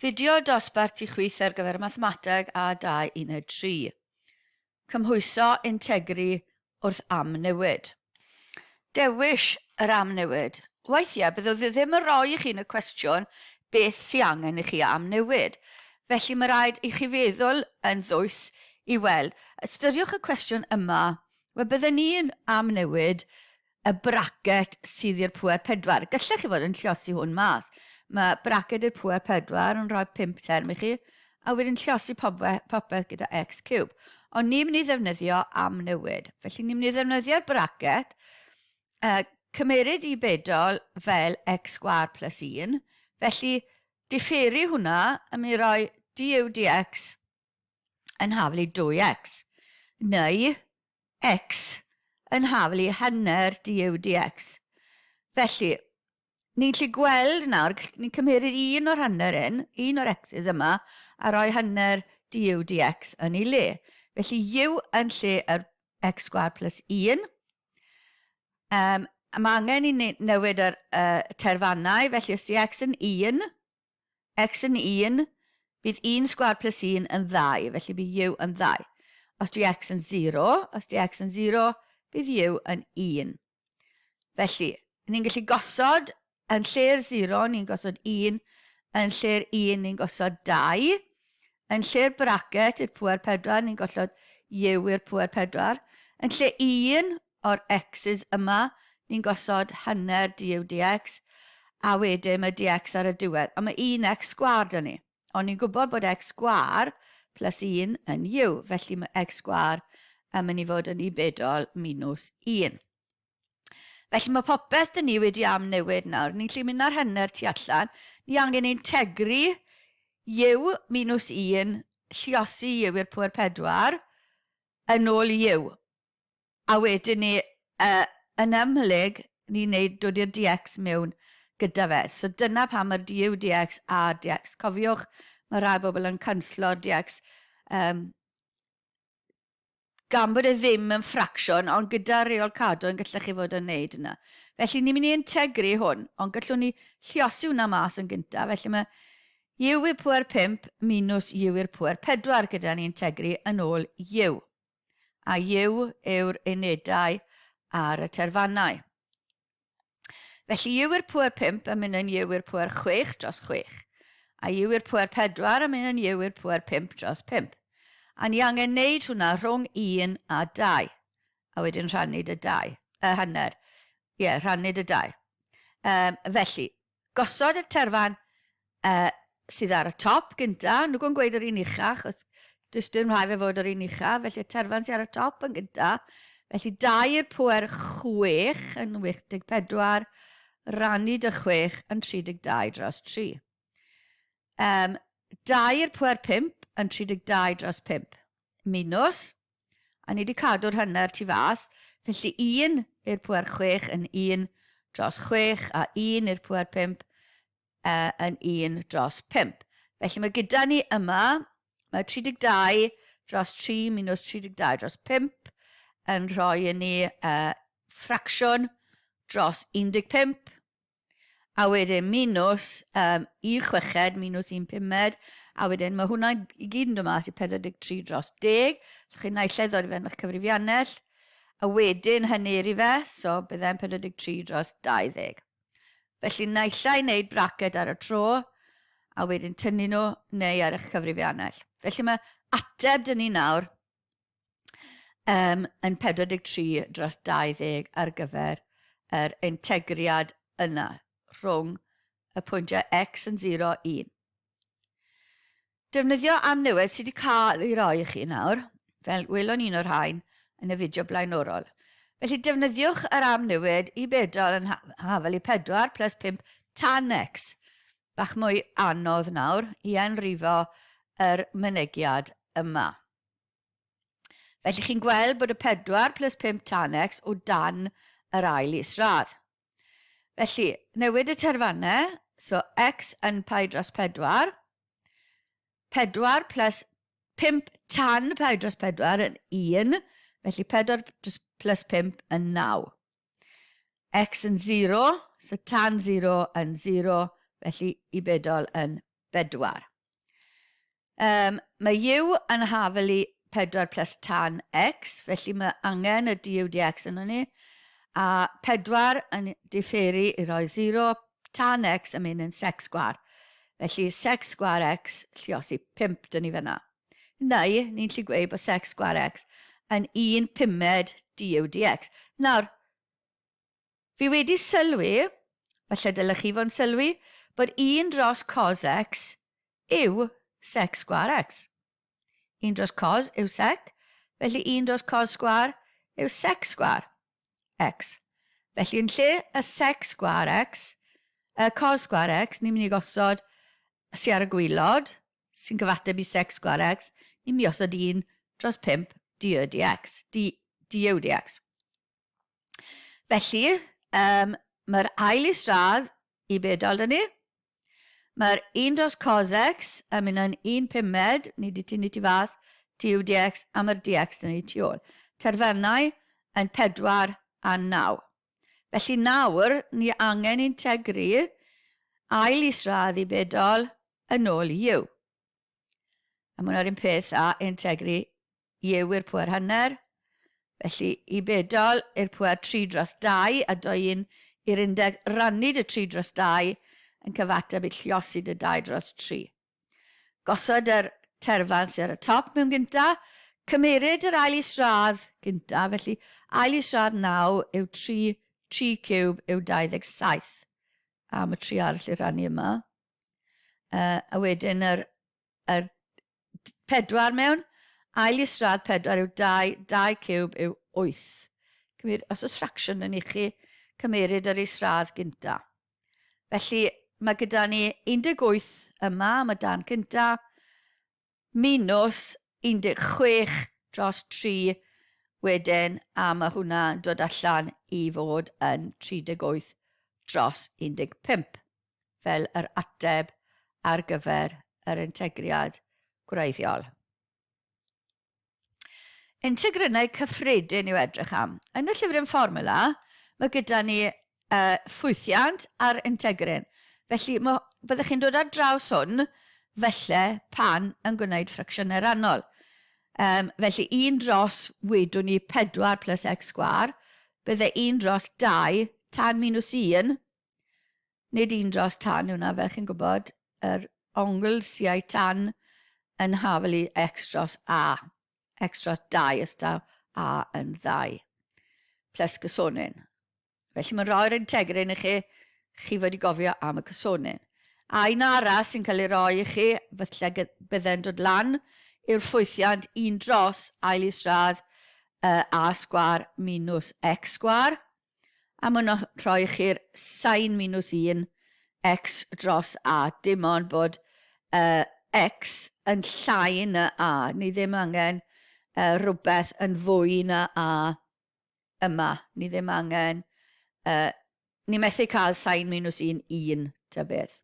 Fideo dosbarth ti chwith ar gyfer Mathemateg a 2 Uned 3. Cymhwyso integru wrth amnewid. Dewis yr amnewid. Weithiau byddwn ddim yn rhoi i chi yn y cwestiwn beth sy'n angen i chi amnewid. Felly mae rhaid i chi feddwl yn ddwys i weld. Ystyriwch y cwestiwn yma. Wel, bydden ni'n amnewid y bracet sydd i'r pŵer 4. Gallech chi fod yn lliosi hwn mas. Mae bracet i'r pŵer 4 yn rhoi 5 term i chi, a wedyn lliosi popeth gyda x cube. Ond ni'n mynd i ddefnyddio amnewid. Felly ni'n mynd i ddefnyddio'r bracet, cymeryd i bedol fel x sgwâr plus 1. Felly, diferu hwnna yn mynd i roi du dx yn haflu 2x, neu x yn haflu hanner du dx. Felly, ni'n gallu gweld nawr, ni'n cymheryd un o'r hanner un, un o'r x's yma, a rhoi hanner du dx yn ei le. Felly, u yn lle yr x sgwâr plus 1. Mae angen i ni newid yr terfannau, felly os di x yn 1, x yn 1, bydd 1 sgwâr plus 1 yn 2, felly bydd u yn 2. Os di x yn 0, os di x yn 0, bydd u yn 1. Felly, ni'n gallu gosod yn lle'r 0, ni'n gosod 1, yn lle'r 1, ni'n gosod 2, yn lle'r bracket i'r pŵer 4, ni'n gosod u i'r pŵer 4, yn lle 1 o'r x's yma, ni'n gosod hanner du dx, a wedyn mae dx ar y diwedd. Ond mae un x sgwâr 'da ni. Ond ni'n gwybod bod x sgwâr plus 1 yn u, felly mae x sgwâr yn mynd i fod yn i bedol minus 1. Felly mae popeth dyn ni wedi amnewid nawr. Ni'n gallu mynd ar hanner tu allan. Ni angen integru u minus 1, lliosi u i'r pwer 4, yn ôl u. A wedyn ni, uh, yn ymhlyg, ni'n neud dod i'r dx mewn gyda fe. So dyna pam mae'r du dx a'r dx. Cofiwch, mae rhai bobl yn canslo'r dx gan bod e ddim yn ffracsiwn, ond gyda reol cadw yn gallech chi fod yn neud yna. Felly ni'n mynd i integru hwn, ond gallwn ni lliosi hwnna mas yn gyntaf. Felly mae u i'r pwer 5 minus u i'r pwer 4 gyda ni integru yn ôl u. A U yw'r unedau ar y terfannau. Felly U i'r pŵer 5 yn mynd yn U i'r pŵer 6 dros 6. A U i'r pŵer 4 yn mynd yn U i'r pŵer 5 dros 5. A ni angen neud hwnna rhwng 1 a 2. A wedyn rhannu dy 2, y hanner. Ie, yeah, rhannu dy 2. Felly, Gosod y terfan sydd ar y top gynta, nhw'n gwyn gweud yr un ucha, achos does dim rhaid fe fod yr un ucha, felly y terfan sydd ar y top yn gynta. Felly 2 i'r pwer 6 yn 84, rannu dy 6 yn 32 dros 3. 2 i'r pwer 5 yn 32 dros 5. Minus, A ni wedi cadw'r hanner tu fas, felly 1 i'r pwer 6 yn 1 dros 6 a 1 i'r pwer 5 yn 1 dros 5. Felly mae gyda ni yma, mae 32 dros 3 minus 32 dros 5 yn rhoi i ni ffracsiwn dros 15 a wedyn minus 1 chweched minus 1 pumed, a wedyn mae hwnna i gyd yn dod mas i 43 dros 10. Chi naill ai ddod i fewn eich cyfrifiannell, a wedyn hynny i fe, so byddai'n 43 dros 20. Felly naill ai wneud braced ar y tro, a wedyn tynnu nhw, neu ar eich cyfrifiannell. Felly mae ateb dyn ni nawr yn 43 dros 20 ar gyfer yr integriad yna rhwng y pwyntiau x yn 0, 1. Defnyddio amnewid sydd wedi cael ei roi i chi nawr, fel welon un o'r rhain yn y fideo blaenorol. Felly defnyddiwch yr amnewid i bedol yn hafel i 4 plus 5 tan x. Bach mwy anodd nawr i enrifo yr mynegiad yma. Felly chi'n gweld bod y 4 plus 5 tan x o dan yr ail isradd. Felly, newid y terfannau, so x yn pi dros 4, 4 plus 5 tan pi dros 4 yn 1, felly 4 plus 5 yn 9. X yn 0, so tan 0 yn 0, felly i bedol yn 4. Um, mae u yn hafel i 4 plus tan x, felly mae angen y du dx yno ni, a 4 yn diferu i roi 0, tan x yn mynd yn sec sgwar. Felly sec sgwar x lliosi 5 dyn ni fyna. Neu, ni'n lli gweud bod sec sgwar x yn 1 pumed du dx. Nawr, Fi wedi sylwi, falle dylech chi fod yn sylwi, bod 1 dros cos x yw sec sgwar x. 1 dros cos yw sec, felly 1 dros cos sgwar yw sec sgwar x. Felly yn lle y sec sgwar x, y cos sgwar x, ni'n mynd i gosod sy ar y gwylod, sy'n cyfateb i sec sgwar x, ni'n mynd i osod 1 dros 5 du dx, du, du dx. Felly, um, mae'r ail isradd i bedol dyn ni. Mae'r 1 dros cos x yn mynd yn 1 pumed, ni wedi tynnu ti fas, tu dx, a mae'r dx dyn ni tu ôl. Terfynau yn 4 a 9. Felly nawr, ni angen integru ail isradd i bedol yn ôl i u. A mae hwnna'r un peth a integru u i'r pwer hanner. Felly i bedol i'r pwer 3 dros 2 a doi un i'r undeg rannu dy 3 dros 2 yn cyfateb i lliosi dy 2 dros 3. Gosod yr terfan sydd ar y top mewn gynta. Cymeryd yr ail isradd gynta, felly ail isradd 9 yw 3, 3 ciwb yw 27. A mae 3 arall i rannu yma. A wedyn yr, yr pedwar mewn, ail isradd pedwar yw 2, 2 ciwb yw 8. Cymryd, os oes ffracsiwn yn i chi, cymeryd yr isradd gynta. Felly mae gyda ni 18 yma am y darn cynta, minus 16 dros 3 wedyn, a mae hwnna yn dod allan i fod yn 38 dros 15 fel yr ateb ar gyfer yr integriad gwreiddiol. Integrynnau cyffredin i'w edrych am. Yn y llyfryn fformula, mae gyda ni uh, ffwythiant a'r integryn. Felly, mae, byddwch chi'n dod ar draws hwn felly pan yn gwneud ffracsiynau rannol. Um, felly, 1 dros, wedwn ni 4 plus x sgwar, bydde 1 dros 2 tan minus 1, Nid un dros tan yw hwnna, fel chi'n gwybod, yr ongl siau tan yn hafel i x dros a. x dros 2 os daw a yn ddau. Plus cysonyn. Felly mae'n rhoi'r integrin i chi, chi fod i gofio am y cysonyn. A un arall sy'n cael ei roi i chi, falle bydde'n dod lan, yw'r ffwythiant 1 dros ail isradd uh, a sgwar minus x sgwar. A maen nhw'n rhoi chi'r sin minus 1 x dros a, dim ond bod uh, x yn llai na a. Ni ddim angen uh, rhywbeth yn fwy na a yma. Ni ddim angen... Uh, ni methu cael sin minus 1, 1, ta beth.